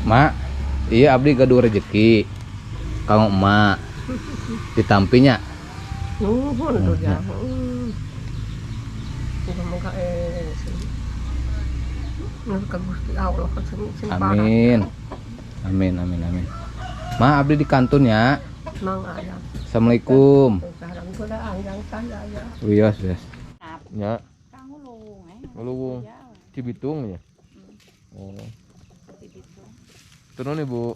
Mak, iya abdi gaduh rezeki. Kanggo emak. Ditampinya. Nuhun tuh ya. Muga-muga ka Gusti Allah sing Amin. Amin amin amin. Ma, abdi di kantun ya. Mang aya. Assalamualaikum. Salam kula anggang saya ya. Wios, wios. Ya. Ngulung. Cibitung ya. Oh. Cibitung. Turun Ibu.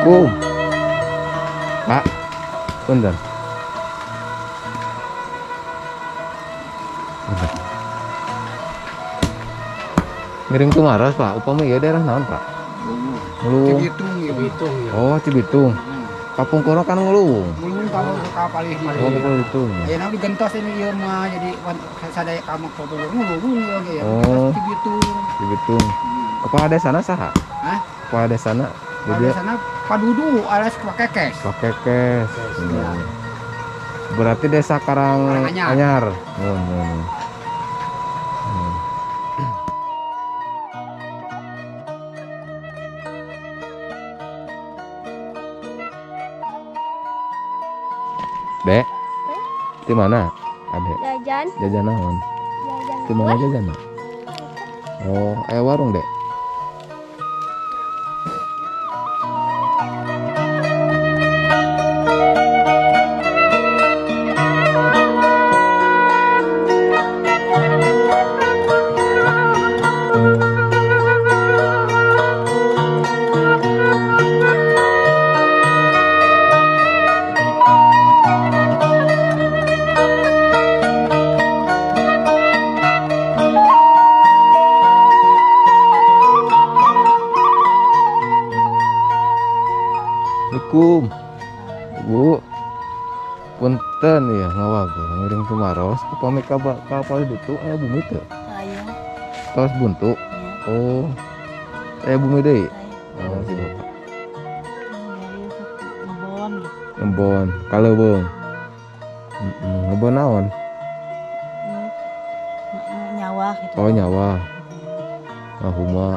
Assalamualaikum. Pak, punten. Ngiring tumaros, Pak. Upami ieu daerah naon, Pak? Ngulung. Cibitung, Cibitung. Oh, Cibitung. Kapungkurna kan Ngulung. Ngulung ka palih dieu. Oh, Cibitung. Ayeuna digentos ini ieu mah jadi sadaya ka Kapungkur Ngulung ge ya. Oh. Cibitung. Cibitung. Kepala desana saha? Hah? Kepala desana. Kepala desana Padudu alias Pakekes. Pakekes. Berarti desa Karang Anyar. Dek, di mana? Adek. Jajan. Jajan naon? Jajan. Di mana jajan? Oh, aya warung, Dek. Assalamualaikum. Bu, punten ya ngawago ngiring tumaros upami ka palih ditu aya bumi teu? Aya. Tos buntu. Oh. Aya bumi deui. Oh, si Bapak. Ngebon. Ngebon, kaleuweung. Heeh, ngebon naon? Nyawa gitu. Oh, nyawa. Ngahuma.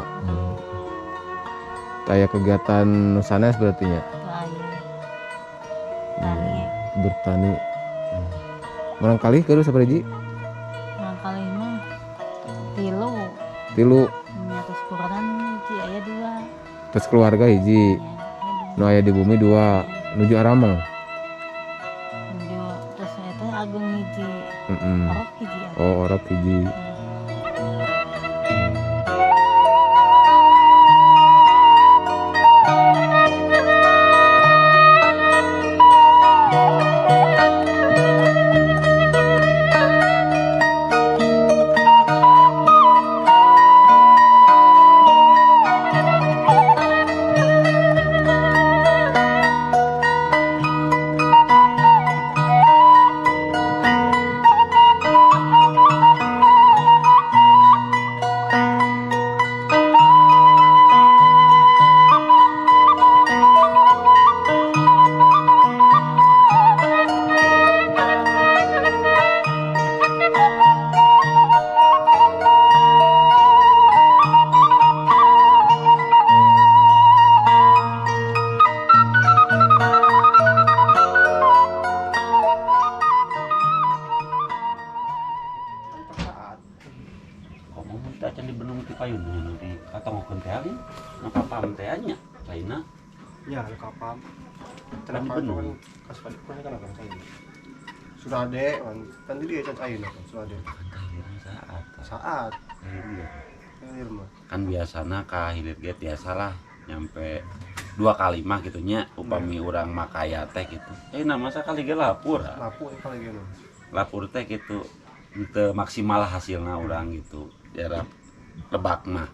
Aya kegiatan sanes berarti nya? Bertani. Barangkali kudu sabaraha hiji? Barangkali mah tilu. Tilu. Nya tos kurang hiji aya dua. Tos keluarga hiji. Nu aya di bumi dua, nuju arameng. Nuju tos eta ageung hiji. Orok hiji. Oh, orok hiji. Kita acan di bendung ti payun nya nu di katongokeun teh alin. Nu kapam teh nya lainna. Ya, nu kapam. Kan di bendung. Kan kan kan cai. Sudah ada kan kan dia can cai kan sudah ada. Kahilirna saat. Saat. Kahilir. Kahilir mah. Kan biasana ka hilir ge tiasa lah nyampe dua kali mah gitu nya upami urang makaya teh gitu. Eh nah masa kali ge lapur. Lapur kali ge. Lapur teh gitu teu maksimal hasilna urang gitu. Daerah Lebak mah.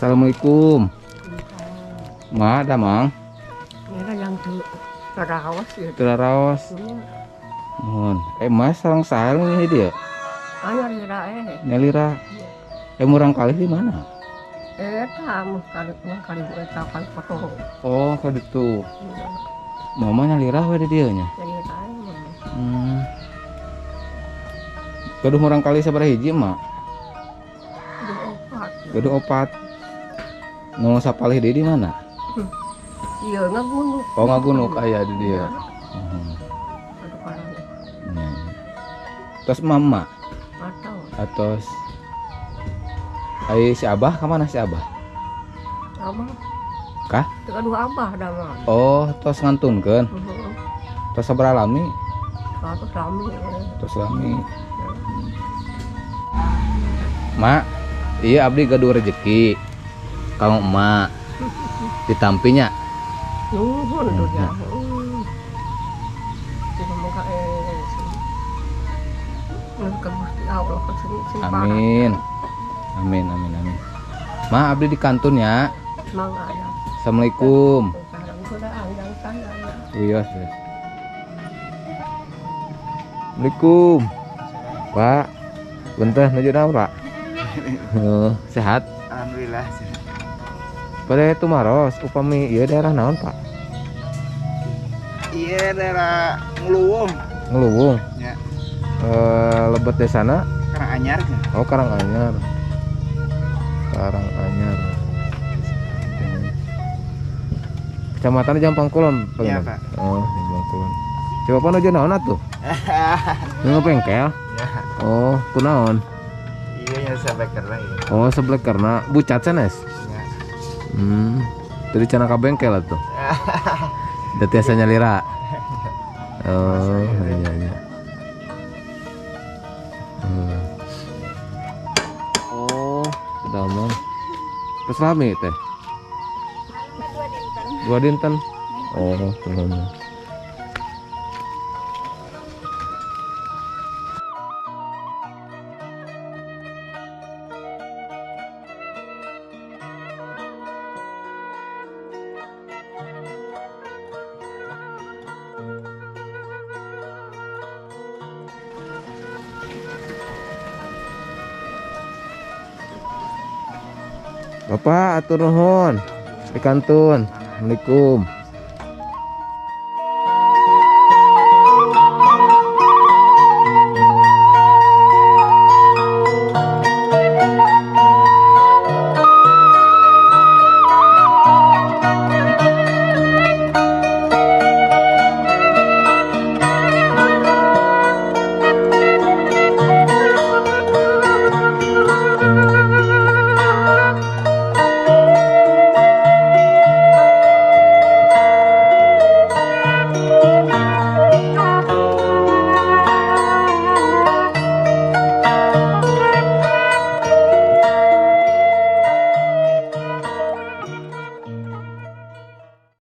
Assalamualaikum. Ma, damang. Ngira yang di Raos ya. Teu raos. Mohon. Mas sareng saha ini dia? Anu lira eh. Nyalira. Murang kalih di mana? Eta kali kali eta kali foto. Oh, ka ditu. Mama nyalira we di dieu nya. Nyalira. Gaduh murang kalih sabaraha hiji, Mak? Gaduh opat. Gaduh opat. Nu sapalih deui di mana? Iya, ngagunuk. Oh, ngagunuk aya di dieu. Terus mama? Atos. Ai si Abah ka mana si Abah? Abah. Kah? Teu gaduh abah da mah. Oh, tos ngantunkeun. Tos sabaraha lami? Tos lami. Tos lami. Mak, iya abdi gaduh rezeki. Kang emak ditampinya. Nuhun tuh ya. Amin. Amin amin amin. Ma abdi di kantun ya. Assalamualaikum. Iya, Assalamualaikum. Pak, bentar nuju naon, Pak? Sehat? Alhamdulillah sehat. Pada itu maros upami ieu daerah naon, Pak? Iya daerah Ngluwung. Ngluwung. Ya. Lebet desana? Karanganyar. Oh, Karanganyar. Karanganyar. Kecamatan Jampang Kulon, Pak. Iya, Pak. Oh, Jampang Kulon. Coba apa nuju naon atuh? Nu bengkel? Ya. Oh, kunaon? Iya, nya sablekerna ieu. Oh, sablekerna. Bucat sanes? Ya. Tadi cenah ka bengkel atuh. Da tiasa nyalira. Oh, iya iya. Oh, damang. Terus lami teh. Dua dinten. Oh, belum. Bapak atur nuhun. Dikantun. Assalamualaikum.